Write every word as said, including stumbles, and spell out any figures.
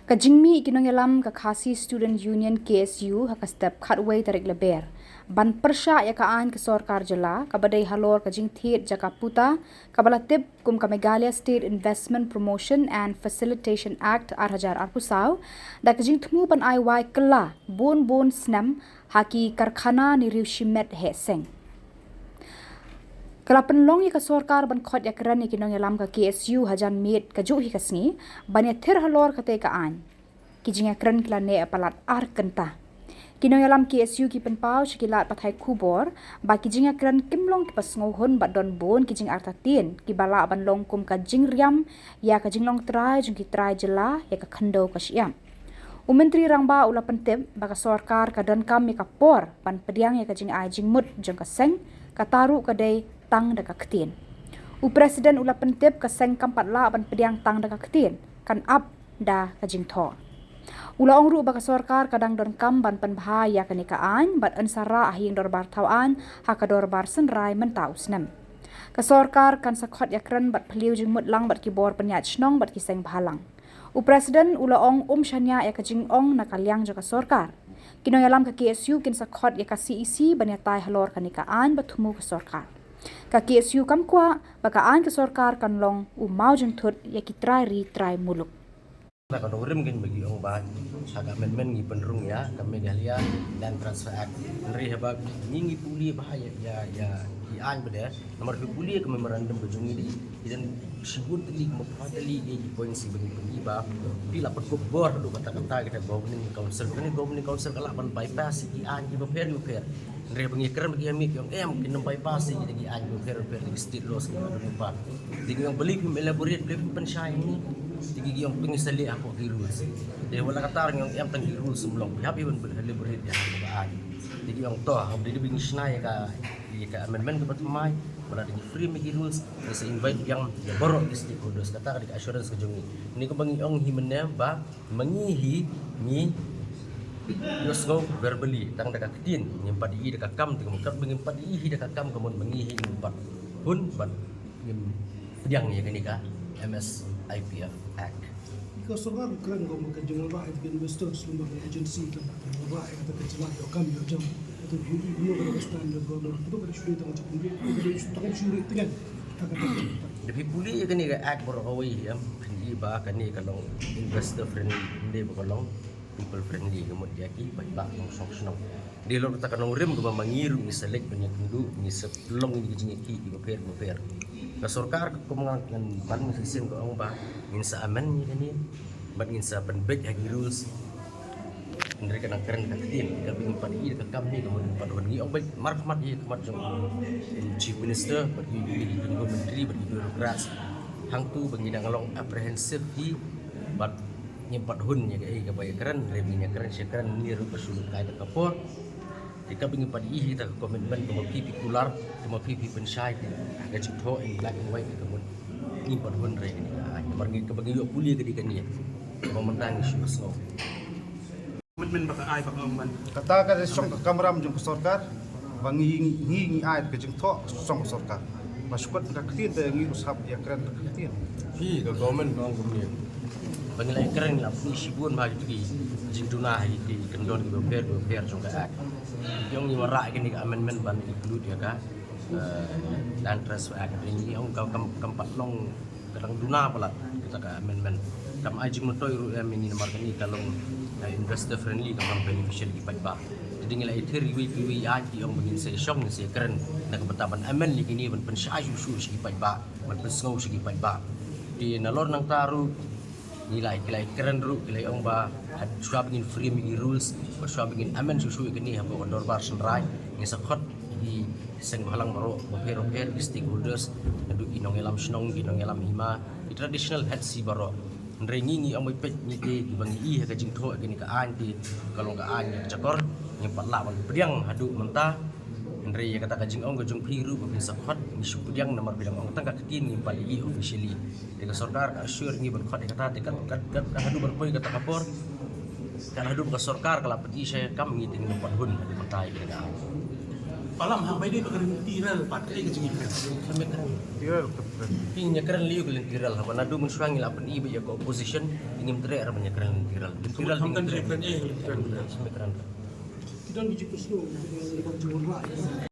Ka jingmih ki nongïalam ka Khasi Student Union, K S U, ha ka step khatwei tarik Lber ban pyrshah ïa ka aiñ ka sorkar jylla kaba dei halor ka jingthied jaka puta kaba la tip kum ka Meghalaya State Investment Promotion and Facilitation Act ar hajar arphew saw, da ka jingthmu ban ai wai kylla bun bun snem ha ki karkhana ne riew shimet heh seng. Ka la pynlong ïa ka sorkar ban khot ïakren ïa ki nongïalam ka K S U hajan miet kajuh hi ka sngi ban ïathir halor katei ka aiñ. Ki jingïakren ki la neh palat ar kynta. Ki nongïalam K S U ki pynpaw sha ki lad pathai khubor ba ki jingïakren kim long kiba sngewhun bad don bun ki jingartatien kiba lah ban long kum ka jingriam ïa ka jinglong trai jong ki trai jylla ïa ka khyndew ka shyiap. U Myntri Rangbah u la pyntip ba ka sorkar ka donkam ïa ka por ban pdiang ïa ka jingai jingmut jong ka seng, kata ruh ka dei tang da ka ktien. U President u la pyntip ka seng kam pat lah ban pdiang tang da ka ktien, kan ap da ka jingthoh. U la ong ruh ba ka sorkar ka dang donkam ban pynbha ïa kane ka aiñ bad yn sa rah ha ïing dorbar thaw aiñ ha ka dorbar synrai mynta u snem. Ka sorkar kan sa khot ïakren bad phylliew jingmut lang bad ki bor pynïaid shnong bad ki seng bhalang. U President u la ong um shaniah ïa ka jingong na ka liang jong ka sorkar. Ki nongïalam ka K S U kin sa khot ïa ka C E C ban ïatai halor kane ka aiñ ba thmu ka sorkar. Ka K S U kam kwah ba ka aiñ ka sorkar kan long u maw jingthut ïa ki trai ri trai muluk. Na ka nongrim kein ba ngi ong ba ha ka amendment ngi pynrung ïa ka Meghalaya Land Transfer Act. Hynrei haba ngi ngi pule ba ïa ïa ïa ki aiñ ba dei, namar phi pule ka memorandum ka jong ngi, ki don shibun tylli, kumba phra tylli ki points ba ngi pule ba phi la pynkup bor haduh katta katta kita governing council. Kane governing council ka lah ban bypass ki aiñ kiba pher kiba pher. Hynrei ba ngi kren ba ki ha miet ki ong em, kin ym bypass ïa kita ki aiñ kiba pher kiba pher, ki state laws kiba don lypa. Te ki ong balei phim elaborate, balei phim pynshai hangne. Te ki ong pynshai leh hapoh ki rules. Te wat la katta ngi ong em, tang ki rules ym long, phi hap ban elaborate ïa ka aiñ. Te ki ong to, haba dei ba ngi shna ïa ka, ïa ka amendment kaba thymmai, wat la dei ngi frame ïa ki rules, ngi sa invite biang ïa baroh ki stakeholders, kata ka dei ka assurance ka jong ngi. Kane kaba ngi ong hi mynne ba ma ngi hi ngi ïohsngew verbally tang da ka ktien, ngim pat ïohi da ka kam, te kumta ba ngim pat ïohi da ka kam, ka mut ma ngi hi ngim pat hun ban ngim pdiang ïa kane ka M S I P F Act. Ka sorkar ka kren ko ma ka jingwanrah ïa ka investors, lem bad ka agency ka wanrah ïa kata ka jingïoh kam ïoh jam. Kata ka ïoh ïoh ka stand ka government. Kata ka shu dei tang ka jingpynbiej, kata ka shu dei tang ka shu dei tang ka. Da phi pule ïa kane ka act baroh kawei, em, phin i ba kane ka long investor friendly, ym dei ba ka long people friendly, ka mut ïa ki paidbah nongshong shnong. Dei halor kata ka nongrim kaba ma ngi ruh ngi sa leit ban ïakynduh, ngi sa long ïa ki jingïakhih kiba pher kiba pher. Ka sorkar ka kum nga ngan ban ngi shisien ka ong ba ngin sa amend ïa kane bad ngin sa pynbeit ha ki rules. Hynrei ka dang kren ka ktien, ka bym pat ïohi da ka kam ne ka mut, pat wan ngi ong beit markhmat ïa ka khmat jong u Chief Minister bad ki, ki, ki, ki Myntri bad ki bureaucrats. Hangtu ba ngi dang long apprehensive hi bad ngim pat hun ïa kaei kaba ïakren, hynrei ba ngin ïakren shi kren ne ruh ba shu lut kai da ka por. Te kaba ngim pat ïohi da ka commitment kaba phi phi kular, kaba phi phi pynshai, ka jingthoh in black and white ka mut ngim pat hun re kane ka aiñ. Namar ngi kaba ngi ïoh pule ka dei kane. Kaba mynta ngi shu sngew. Commitment ba ka ai ba ka ong ban. Kata ka dei shong ka kamram jong ka sorkar. Ba ngi ngi ngi ai ka jingthoh shong ka sorkar. Ba shu kot ka ktien te ngi ruh sngap ïakren ka ktien. Hi ka government ka ong kumne. Ba ngi la ïakren la pynshai shibun ba ha ki jingduna ha ki kyndon kiba pher kiba pher jong ka act. Ki ong ngi wanrah kane ka amendment ban include ïa ka, eh, Land Transfer Act. Ngi ong ka kam kam pat long ka dang duna palat kata ka amendment. Kam ai jingmyntoi ruh ïa ngi namar kane ka long, eh, investor friendly, kam long beneficial ki paidbah. Te ngi la ïathir iwei pa iwei ïa ki ong ba ngin sa ïashong ngin sa ïakren na ka bynta ban amend ïa kine ban pynshai shuh shuh sha ki paidbah, ban pynsngew sha ki paidbah. Te nalor nangta ruh ngi la, ki la ïakren ruh, ki la ïa ong ba shuwa ba ngin frame ïa ki rules, ba shuwa ba ngin amend shuh shuh ïa kine hapoh ka dorbar synrai, ngin sa khot ïa ki seng bhalang baroh bapher bapher, ki stakeholders, naduh ki nongïalam shnong, ki nongïalam hima, ki traditional heads hi baroh. Hynrei ngi ngi ong ba peit ngi te kiba ngi i ha ka jingthoh ïa kane ka aiñ te ka long ka aiñ ïa ka jakor, ngim pat lah ban pdiang haduh mynta. Hynrei ïa kata ka jingong ka jong phi ruh ba phin sa khot ngi shu pdiang namar phi dang ong tang ka ktien ngim pat ïohi officially. Te ka sorkar ka assure ngi ban khot ïa kata te kat kat kat haduh ban poi kata ka por. Kat haduh ba ka sorkar ka la pyni sha ka kam ngi te ngim pat hun haduh mynta ïa kata. Palam ha bai dei ba ka lynti rel pat, kaei ka jingïakren? Lynti rel. Phi ïakren lei ïa ka lynti rel, haba naduh mynshuwa ngi la pyni ba ïa ka opposition ngim treh re ban ïakren lynti rel. Lynti rel. Kham kan jingïakren, eh, lynti rel. Ki don ki jingpynshlur, ki don ki jingpynshlur.